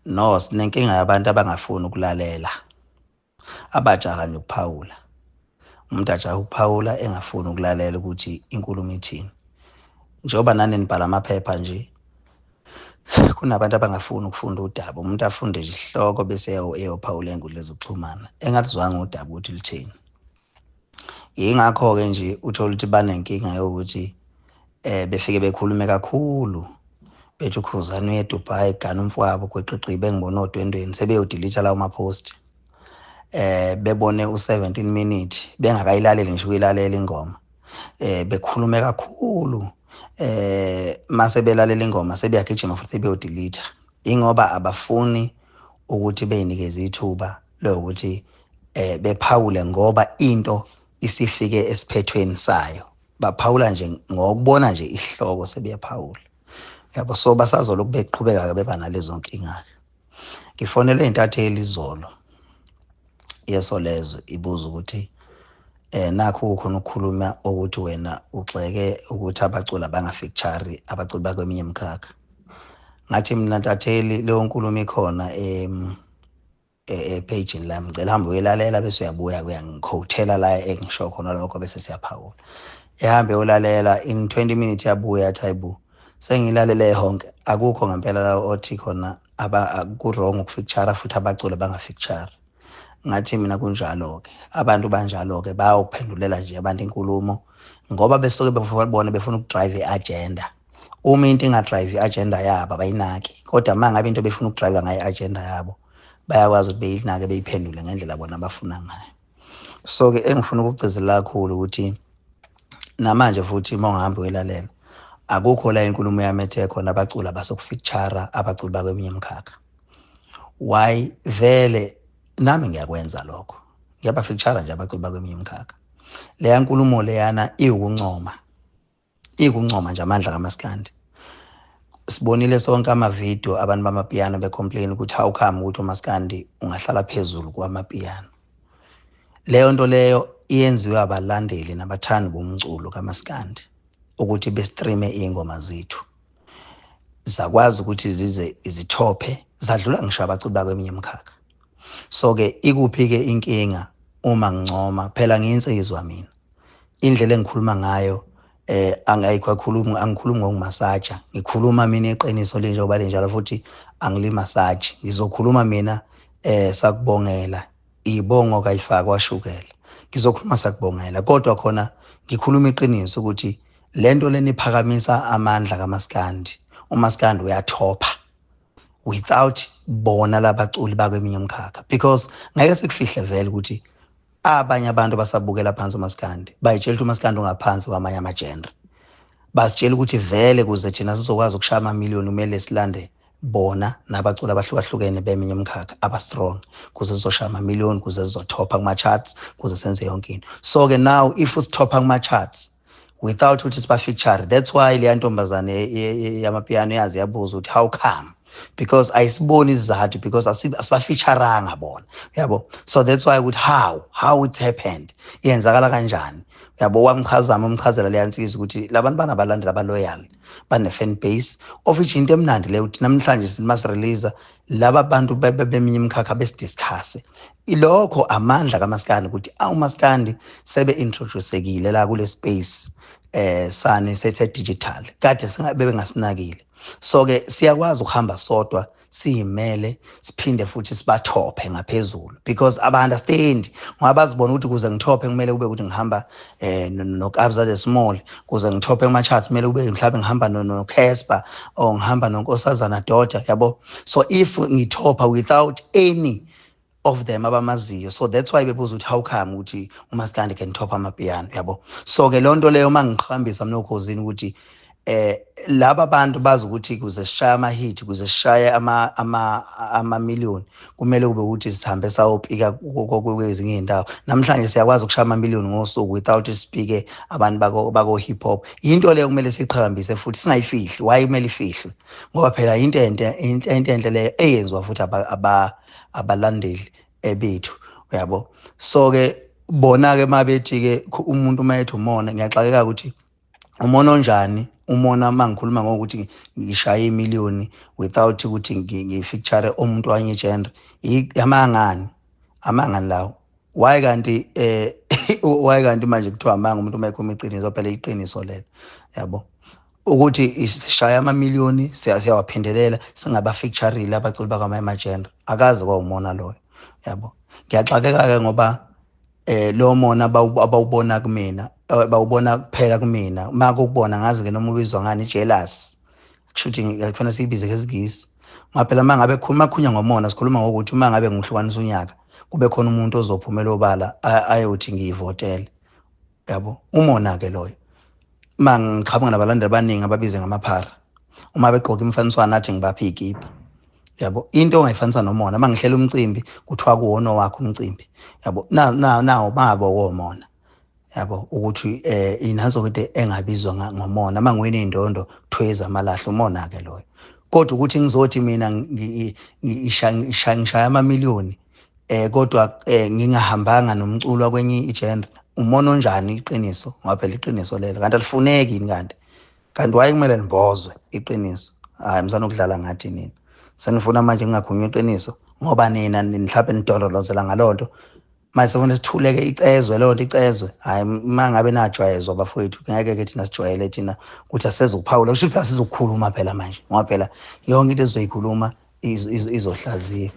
No, sinenkinga yabantu abangafuni ukulalela, abajaha nje ukuphawula. Umuntu ajaha ukuphawula engafuni ukulalela ukuthi inkulumo ithini. Njengoba nani nibhala amaphepha nje, kunabantu abangafuni ukufunda udaba. Umuntu afunde nje isihloko bese eyophawula ey'nkundleni zokuxhumana engaluzwanga udaba ukuthi luthini. Yingakho-ke nje uthole ukuthi banenkinga yokuthi befike bekhulume kakhulu, bethi uKhuzani uye eDubai, gana umfowabo gweqiqi, bengibona odwendweni sebeyodilitha lawo ma-post. Bebone u-17 minute bengakayilaleli ngisho ukuyilalela ingoma. Bekhulume kakhulu, mase belalela ingoma sebeyagijima futhi beyodilitha, ingoba abafuni ukuthi beyinikeze ithuba lokuthi bephawule, ngoba into isifike esiphethweni sayo. Baphawula nje ngokubona nje isihloko sebeyaphawula, yabo. So basazolokhu beqhubeka beba nalezo nkinga. Ngifonelwe intatheli izolo yeSolezwe ibuza ukuthi nakho kukhona ukukhuluma ukuthi wena ugxeke ukuthi abaculi abangafeature abaculi bakweminye imikhakha. Ngathi mina, ntatheli, leyo nkulumo ikhona epage-ini lami, ngicela hambe uyelalela bese uyabuya uyangiquotela la engisho khona lokho, bese siyaphawula. Ehambe uyolalela, in 20 minutes yabuya, yathi hayibo, sengilalele yonke, akukho ngempela la othi khona aba ku-wrong ukufeature futhi abaculi bangafeature. Ngathi mina kunjalo-ke, abantu banjalo-ke, bayawuphendulela nje abantu inkulumo ngoba besuke bebona befuna ukudrive i-agenda. Uma into ingadrive i-agenda yabo abayinaki, kodwa uma ngabe into befuna ukudrive ngayo i-agenda yabo bayakwazi ukuthi beyinake, beyiphendule ngendlela bona abafuna ngayo. So-ke engifuna ukugcizelela kakhulu ukuthi namanje futhi uma ungahamba uyelalela, akukho la inkulumo yami ethe khona abaculi abasokufeature abaculi bakweminye imikhakha. Why? Vele nami ngiyakwenza lokho, ngiyabafeature nje abaculi bakweminye imikhakha. Leya nkulumo leyana iwukuncoma, ikuncoma nje amandla kaMaskandi. Sibonile sonke amavidiyo abantu bamapiyano becomplain ukuthi how come ukuthi uMaskandi ungahlala phezulu kwamapiyano. Leyo nto leyo iyenziwe abalandeli nabathandi bomculo kaMaskandi ukuthi bestreame iy'ngoma zethu, zakwazi ukuthi zize zithophe zadlula ngisho abaculi bakweminye imikhakha. So-ke ikuphi-ke inkinga uma ngincoma? Phela ngiyinsizwa mina, indlela engikhuluma ngayo angayikho akhuluma, angikhulumi ngokumasaja, ngikhuluma mina iqiniso linjengoba linjalo, futhi angilimasaji. Ngizokhuluma mina sakubongela ibongo kayifakwa shukela, ngizokhuluma sakubongela, kodwa khona ngikhuluma iqiniso ukuthi lento leniphakamisa amandla kaMaskandi, uMaskandi uyathopha without bona labaculi bakweminye imikhakha, because ngeke sikufihle vele ukuthi abanye abantu basabukela phansi uMaskandi, bayitshela ukuthi uMaskandi ungaphansi kwamanye ama-genre. Basitshela ukuthi vele kuze thina sizokwazi ukushaya amamiliyoni kumele silande bona nabaculi abahlukahlukene beminye imikhakha aba-strong kuze sizoshaya amamiliyoni, kuze sizothopha kuma-charts, kuze senze yonke into. So-ke now if usithopha kuma-charts without ukuthi siba-feature, that's why leya ntombazane yamapiyano yazi yabuza ukuthi how come, because ayisiboni isizathu, because asibafeaturanga bona, yabo. So that's why ukuthi how it happened, yenzakala kanjani, yabo. Wamchazama umchazela leya nsizwa ukuthi labantu banabalandeli abaloyal, bane-fan base, of which into emnandi leyo ukuthi namhlanje masirelease laba bantu beminye imikhakha besidiscuss ilokho amandla kaMaskandi, ukuthi uMaskandi sebe introducekile la kule space sani sethe digital kade singabe bengasinakile. So ke siyakwazi ukuhamba sodwa siyimele, siphinde futhi sibathophe ngaphezulu, because aba understand ngoba bazibona ukuthi kuze ngithophe kumele kube ukuthi ngihamba no Kabza the Small, kuze ngithophe kuma charts kumele kube mhlawumbe ngihamba no Casper or ngihamba noNkosazana Daughter, yabo. So if ngithopha without any of them abamaziyo, so that's why bebuza ukuthi how come ukuthi uMaskandi can top amapiano, yabo. So ke lonto leyo mangiqhambisa mina oKhozini ukuthi laba bantu bazi ukuthi kuze sishaye ama hit, kuze sishaye ama million, kumele kube ukuthi sihambe sayopika kwezinye izindawo. Namhlanje siyakwazi ukushaya ama million ngosuku without sipike abantu bako hip hop. Into leyo kumele siqhakambise futhi singayifihli. Why kumele ifihlwe? Ngoba phela into enhle, into enhle leyo eyenziwa futhi abalandeli ebethu, uyabo. So ke bona ke mabethi ke umuntu mayethi umona, ngiyaxakeka ukuthi umona onjani. Umona uma ngikhuluma ngokuthi ngishaye imiliyoni without ukuthi ngifeature umuntu wanye genre, amangani amangani lawo? Why kanti why kanti manje kuthiwa amanga umuntu uma ekhuluma iqiniso? Phela iqiniso lelo, yabo, ukuthi sishaya amamiliyoni, siyawaphindelela singabafeaturile abaculi bakwamanye ama-genre, akaze kwawumona loyo, yabo. Ngiyaxakeka-ke ngoba lo mona abawubona kumina, bawubona kuphela kumina. Uma kukubona ngazi-ke noma ubizwa ngani, jealous, kusho ukuthi kufanele siyibize ngesiNgisi, ngoba phela uma ngabe khuluma khunya ngomona, sikhuluma ngokuthi uma ngabe ngihlukanisa unyaka kube khona umuntu ozophumela obala ayothi ngiyivotele, yabo. Umona-ke loyo. Uma ngiqhamuka nabalandeli abaningi ababize ngamaphara, uma begqoka imifaniswano athi ngibaphe iy'kibha, yabo, into ongayifanisa nomona. Uma ngihlela umcimbi kuthiwa kuwona owakho umcimbi, yabo, nawo babo womona, yabo, ukuthi inanso into engabizwa ngomona. Uma ngiwina iy'ndondo kuthiwa amalahle, umona-ke loyo. Kodwa ukuthi ngizothi mina ngishaya amamiliyoni kodwa ngingahambanga nomculo kwenye igenre, umona onjani? Iqiniso, ngoba phela iqiniso lelo kanti alifuneki yini? Kanti waye kumele nimbozwe iqiniso? Hayi, msanokudlala ngathi nina, senifuna manje ngingakhulunywa iqiniso ngoba nina mhlawumbe nidondolozela ngaloo nto. Manje sefuna sithuleke, icezwe leyo nto, icezwe. Hhayi, uma ngabe najwayezwa bafowethu, ngeke-ke thina sijwayele thina ukuthi asisezukuphawula, kusho ukuthi phela sizokhuluma phela manje, ngoba phela yonke into esizoyikhuluma izohlaziya.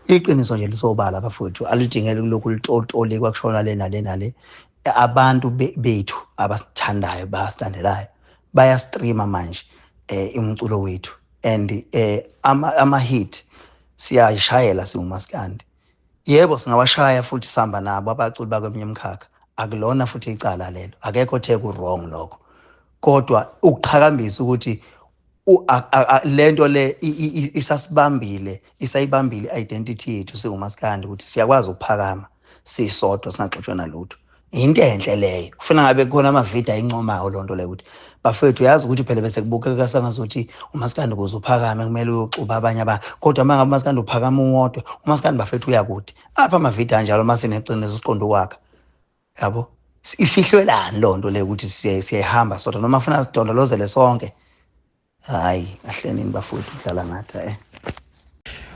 Iqiniso nje lisobala bafowethu, alidingele kulokhu litolitolikwa kushona le nale nale. Abantu bethu abasithandayo, basilandelayo, bayastreama manje umculo wethu and ama hit siyayishayela siwumaskandi. Yebo, singawashaya futhi sihamba nabo abaculi bakweminye imikhakha, akulona futhi icala lelo, akekho othe ku-wrong lokho. Kodwa ukuqhakambisa ukuthi lento le isasibambile, isayibambile i-identity yethu singumaskandi, ukuthi siyakwazi ukuphakama sisodwa singaxotshwa nalutho, into enhle leyo. Kufuna ngabe kukhona amavidiyo ayincomayo loo nto leyo, ukuthi bafethu, uyazi ukuthi phela bese kubukeka sengazuthi umaskandi ukuze uphakame kumele uyoxuba abanye abantu, kodwa uma ngabe umaskandi uphakama uwodwa, umaskandi bafethu uyakude apha. Amavidiyo anjalo uma sineqiniso siqonde ukwakha, yabo, ifihlwelani loo nto leyo ukuthi siyayihamba sodwa noma funa sidondolozele sonke? Hhayi, kahlenini bafowethu, kudlala ngathi.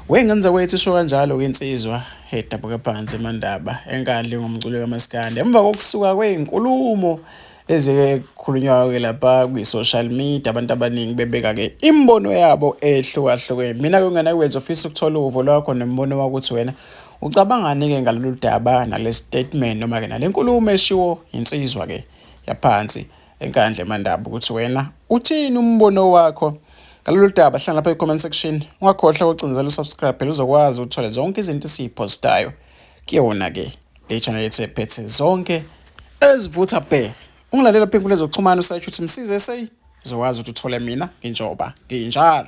Wey'ngane zakwethu, isho kanjalo-ke insizwa edabuka phansi eMandaba eNkandla ngomculo kamaskandi emva kokusuka kwey'nkulumo ezike kukhulunywayo-ke lapha kwi-social media, abantu abaningi bebeka-ke imibono yabo ehlukahlukene. Mina-ke ngane ofisa ukuthola uvo lwakho nembono wakho ukuthi wena ucabangani-ke ngalolu daba nale statement noma-ke nale nkulumo eshiwo insizwa-ke yaphansi eNkandla eMandaba, ukuthi wena uthini umbono wakho ngalolu daba. Hlala lapha e-comment section, ungakhohlwa ukucindezela usubscribe, phela uzokwazi ukuthola zonke izinto esiyiphostayo kuyona-ke le channel yethu ephethe zonke ezivutha bhe. Ungilalela phi inkundla zokuxhumana, usearch uthi Msize SA, uzokwazi ukuthi uthole mina nginjoba nginjalo.